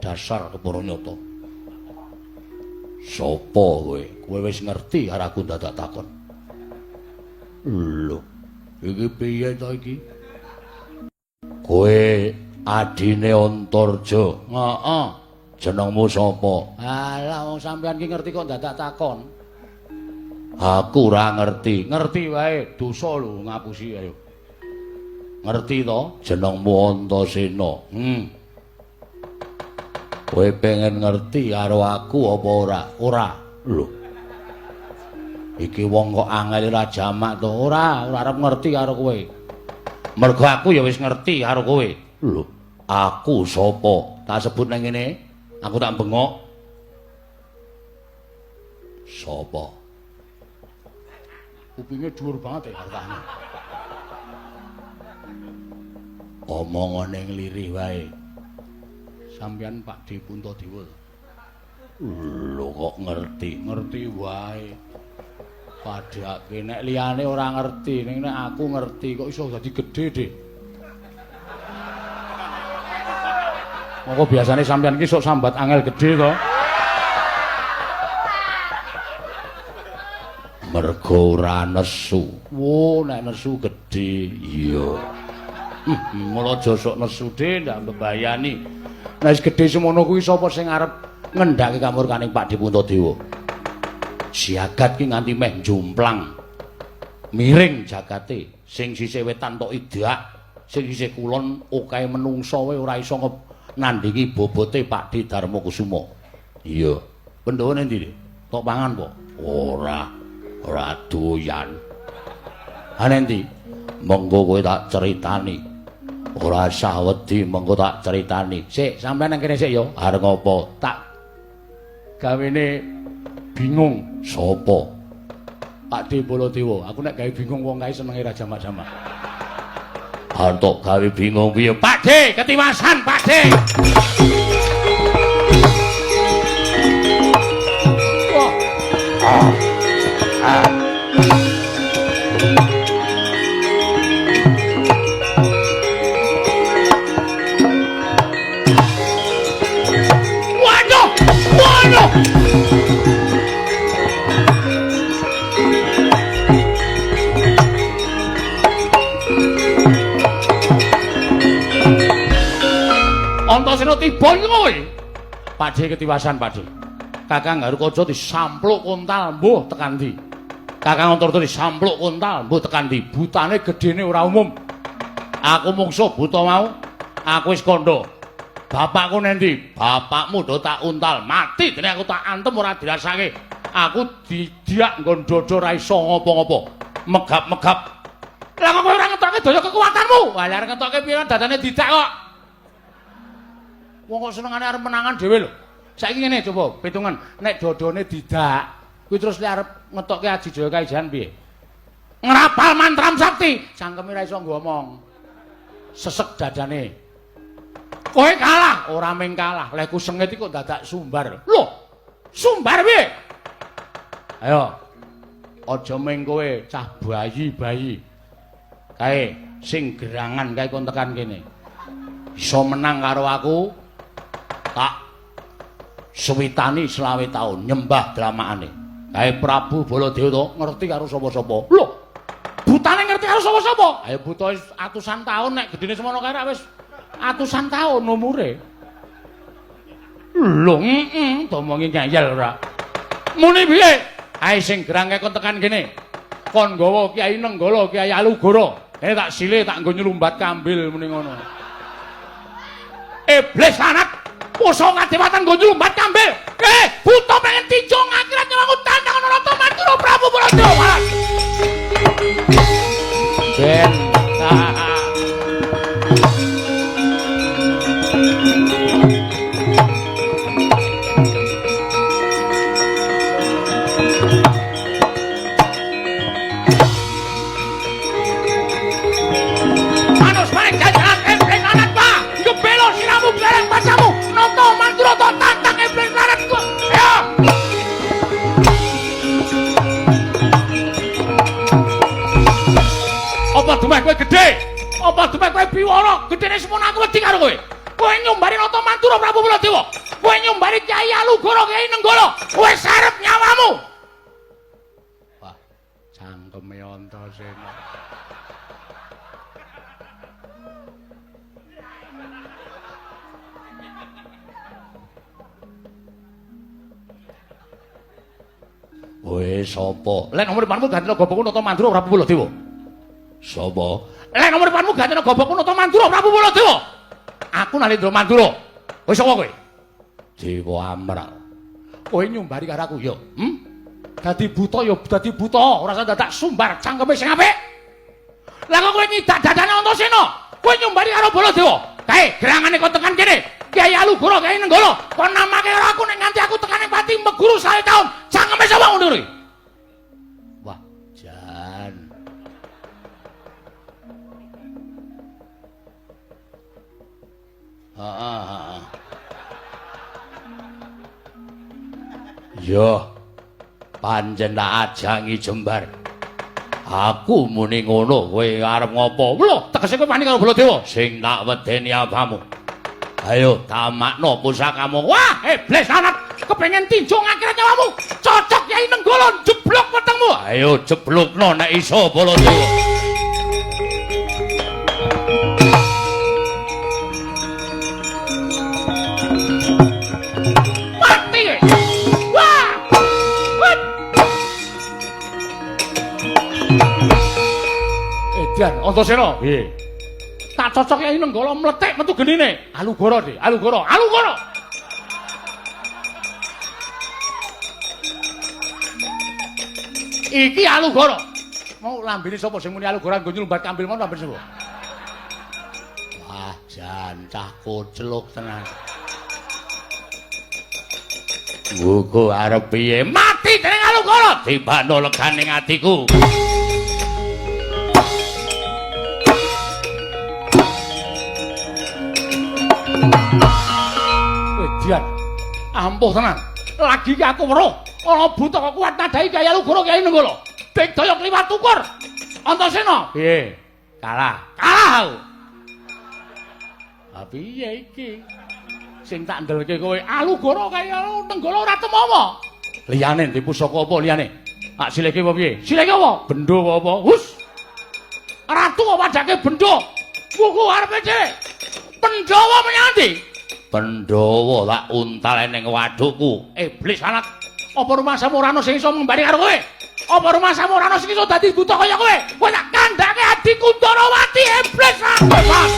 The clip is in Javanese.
Dasar kepara nyata. Sopo kowe? Kowe wis ngerti karo aku dadak takon. Lho, iki piye to iki? Kowe adine Antarja. Heeh. Jenengmu sapa? Alah wong sampean ki ngerti kok dadak takon. Aku ora ngerti. Ngerti wae, dosa lho ngapusi ayo. Ngerti to? Jenengmu Antasena. Kowe pengen ngerti karo aku apa ora? Ora. Lho. Iki wong kok angel ora jamak to? Ora, ora arep ngerti karo kowe. Mergo aku ya wis ngerti karo kowe. Lho, aku sapa? Tak sebut nang ngene. Aku tak bengok. Sapa? Kupinge dhuwur banget ya hartane. Omongane nglirih wae. Sampeyan Pak D Puntadewa. Lho kok ngerti? Ngerti wae. Padhake nek liyane ora ngerti, ning nek aku ngerti kok iso dadi gedhe, Dik. Monggo biasane sampeyan ki sok sambat angel gedhe to. Mergo ora nesu. Wo, nek nesu gedhe. Iya. Mula aja sok nesu, Dik, ndak mbebayani. Nek wis gedhe semono kuwi sapa sing arep ngendhake kamurkaning Pak D Puntadewa? Siagat ki nganti meh njumplang. Miring jagate, sing sisih wetan tok idak, sing sisih kulon okahe menungsa wae ora iso nandingi bobote Pak D Darmakusuma. Iya. Pandhawa endi, Dik? Tok pangan po? Ora. Ora doyan. Ha endi? Monggo kowe tak critani. Ora usah wedi, monggo tak critani. Sik, sampeyan nang kene sik ya. Arep ngopo? Tak gawene bingung. Sopo? Pak D Baladewa. Aku nek gawe bingung wong kae senenge ra jamak-jamak. Antuk gawe bingung piye? Pak D, ketiwasan Pak D. Wah. Waduh! Waduh! Antasena tiba iki kowe. Pak D ketiwasan Pak D. Kakang Garukaca disampluk kontal mbuh tekan ndi. Kakang Antarja disampluk kontal mbuh tekan ndi. Butane gedene ora umum. Aku mungsuh buta mau. Aku wis kandha. Bapakku nendi? Bapakmu do tak untal mati dene aku tak antem ora dirasake. Aku didiak nggon dada ora iso ngopo-ngopo. Megap-megap. Lah kok kowe ora ngetokke daya kekuatanmu? Wah, arep ngetokke piye dadane didak kok. Wong kok senengane arep menangan dhewe lho. Saiki ngene coba pitungan, nek dodone didak, kuwi terus lek arep ngetokke Aji Jaya Kaijan piye? Ngrapal mantram sakti, cangkeme ora iso ngomong. Sesek dadane. Kowe kalah, ora mung kalah, lehku sengit iki kok dadak sumbar. Lho, sumbar piye? Ayo. Aja mung kowe cah bayi-bayi. Kae sing gerangan kae kon tekan kene. Iso menang karo aku. Tak suwitani 25 taun nyembah dramakane. Kae Prabu Baladewa to ngerti karo sapa-sapa. Lho, butane ngerti karo sapa-sapa? Ayo buta wis atusan taun nek gedene semono kae wis atusan taun umure. Lho, heeh, domongi ngeyel ora. Muni piye? Ae sing gerang kae kon tekan kene. Kon nggawa Kyai Nenggala, Kyai Alugoro. Tak sile tak nggo nyelumbat kambil muni ngono. Iblis anak Poso kadewatan nggo nyelumbat kambil. Buta pengen tinjung akhirat nyawaku tantangan Nata Mandura Prabu Baladewa. Ben. Manus maring jajaran iblis anak Pak. Ngebelo siramu glereng pacamu. Nata Mandura tantang iblis larat ku. Ayo. Apa dumeh kowe gedhe? Apa dumeh kowe biwara? Gedene semono aku wedi karo kowe. Kowe nyumbari Nata Mandura Mandura Prabu Baladewa. Kowe nyumbari Kyai Alugoro Kyai Nenggala. Wis arep nyawamu. Wah, cangkeme Antasena. Kowe sapa? Lek nomor depanmu ganti gobokku Nata Mandura Prabu Baladewa. Sapa? Lek nomor depanmu ganti gobokku Nata Mandura Prabu Baladewa. Aku Nalendra Mandura. Kowe sapa kowe? Dewa Amral. Kowe nyumbari karo aku ya? Hmm? Dadi buta ya dadi buta, ora usah dadak sumbar cangkeme sing apik. Lah kok kowe nyidak dadane Antasena? Kowe nyumbari karo Baladewa. Kae gerangane kon tekan kene. Kyai Alugoro, Kyai Nenggala, kon namake karo aku nek nganti aku tekan ning pati meguru 100 taun. Cangkeme sapa ngono kuwi? Wah, jan. Heeh, heeh. Yo. Pancen tak ajangi jembar. Aku muni ngono, kowe arep ngopo? Lho, tegese kowe wani karo Baladewa. Sing tak wedeni apamu? Ayo tamakno pusakamu. Wah, iblis anak, kepengen tinju ngakhirat nyawamu. Cocok Kyai Nenggala jeblok wetengmu. Ayo jeblokno nek iso Baladewa. Mati kowe. Wah! Wah! Edan Antasena. Piye? Tak cocok Kyai Nenggala mlethek metu genine. Alugoro, Dik. Alugoro. Alugoro. Iki Alugoro. Mau lambene sapa sing muni Alugoro nggo nyumbat kambil mau lambene sapa? Wah, jan cah kocluk tenan. Nggo arep piye? Mati dening Alugoro. Tibano legane atiku. Edian. Ampuh tenan. Lagi ki aku weruh ana buta kok kuat nadai Kyai Alugoro Kyai Nenggala. Digdaya kliwat ukur. Antasena. Piye? Kalah. Kalah aku. Ha piye iki? Sing tak ndelke kowe Alugoro Kyai Nenggala ora temowo. Liyane ndi pusaka apa liyane? Tak silihke apa piye? Silihke apa? Bendo apa apa? Hus. Ratu kok padake bendo. Buku arepe dhewe. Pandhawa menyang ndi? Pandhawa tak untal ning wadukku. Iblis anak. Apa rumasamu ora ana sing iso ngembari karo kowe? Apa rumasamu ora ana sing iso dadi buta kaya kowe? Kowe tak kandhake adikku Ndarawati iblis anak.